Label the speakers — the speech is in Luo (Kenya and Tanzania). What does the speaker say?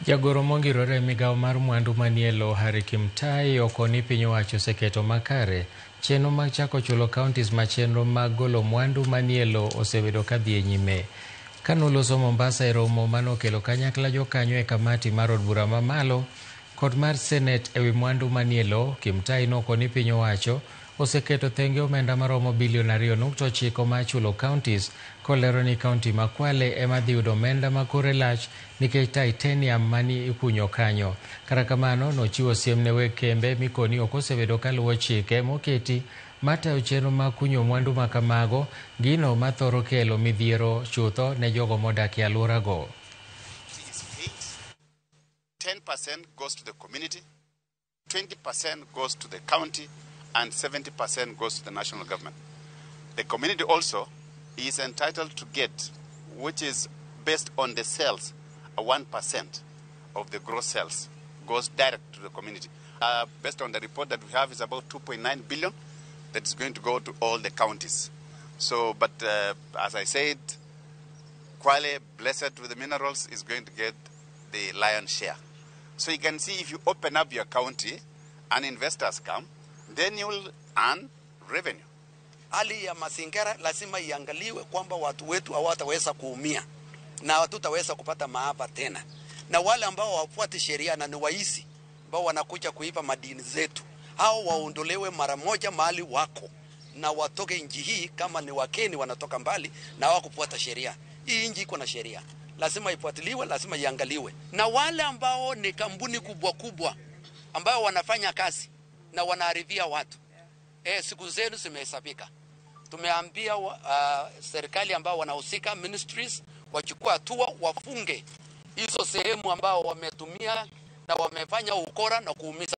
Speaker 1: Jagoro mongirore e migawo mar mwandu manie lowo Harry Kimtai okoni piny owacho oseketo makare chenro mag chako chulo counties ma chenro mag golo mwandu manie lowo osebedo kadhi e nyime. Kanoloso Mombasa e romo manokelo kanyakla jokanyo e kamati mar od bura mamalo kod mar senet ewi mwandu manie lowo, Kimtai nokoni piny owacho oseketo thenge omenda maromo bilion 2.9 mar chulo counties kolero ni kaunti ma Kwale ema dhi yudo omenda ma kore lach nikech titanium mani ikunyo kanyo. Kata kamano nochiwo siem ne weg kembe mikoni ok osebedo kaluwo chike moketi matayo chenro mag kunyo mwandu ma kamago, gino mathoro kelo midhiero chutho ne jogo modak e alworago.
Speaker 2: 10% goes to the community, 20% goes to the county, and 70% goes to the national government. The community also is entitled to get, which is based on the sales, 1% of the gross sales goes direct to the community. Based on the report that we have, is about 2.9 billion that is going to go to all the counties. So, but as I said, Kwale, blessed with the minerals, is going to get the lion's share. So you can see if you open up your county and investors come, then you will earn revenue.
Speaker 3: Hali ya mazingira lazima iangaliwe kwamba watu wetu hawataweza kuumia na hatutaweza kupata maafa tena, na wale ambao hawafuati sheria na ni waisi ambao wanakuja kuiba madini zetu, hao waondolewe mara moja mahali wako na watoke nchi hii. Kama ni wakeni wanatoka mbali na hawakufuata sheria. Hii nchi iko na sheria, lazima ifuatiliwe, lazima iangaliwe. Na wale ambao ni kampuni kubwa kubwa ambao wanafanya kazi na wanaharibia watu, siku zenu zimehesabika. Tumeambia serikali ambao wanahusika ministries wachukue hatua, wafunge hizo sehemu ambao wametumia na wamefanya ukora na kuumiza.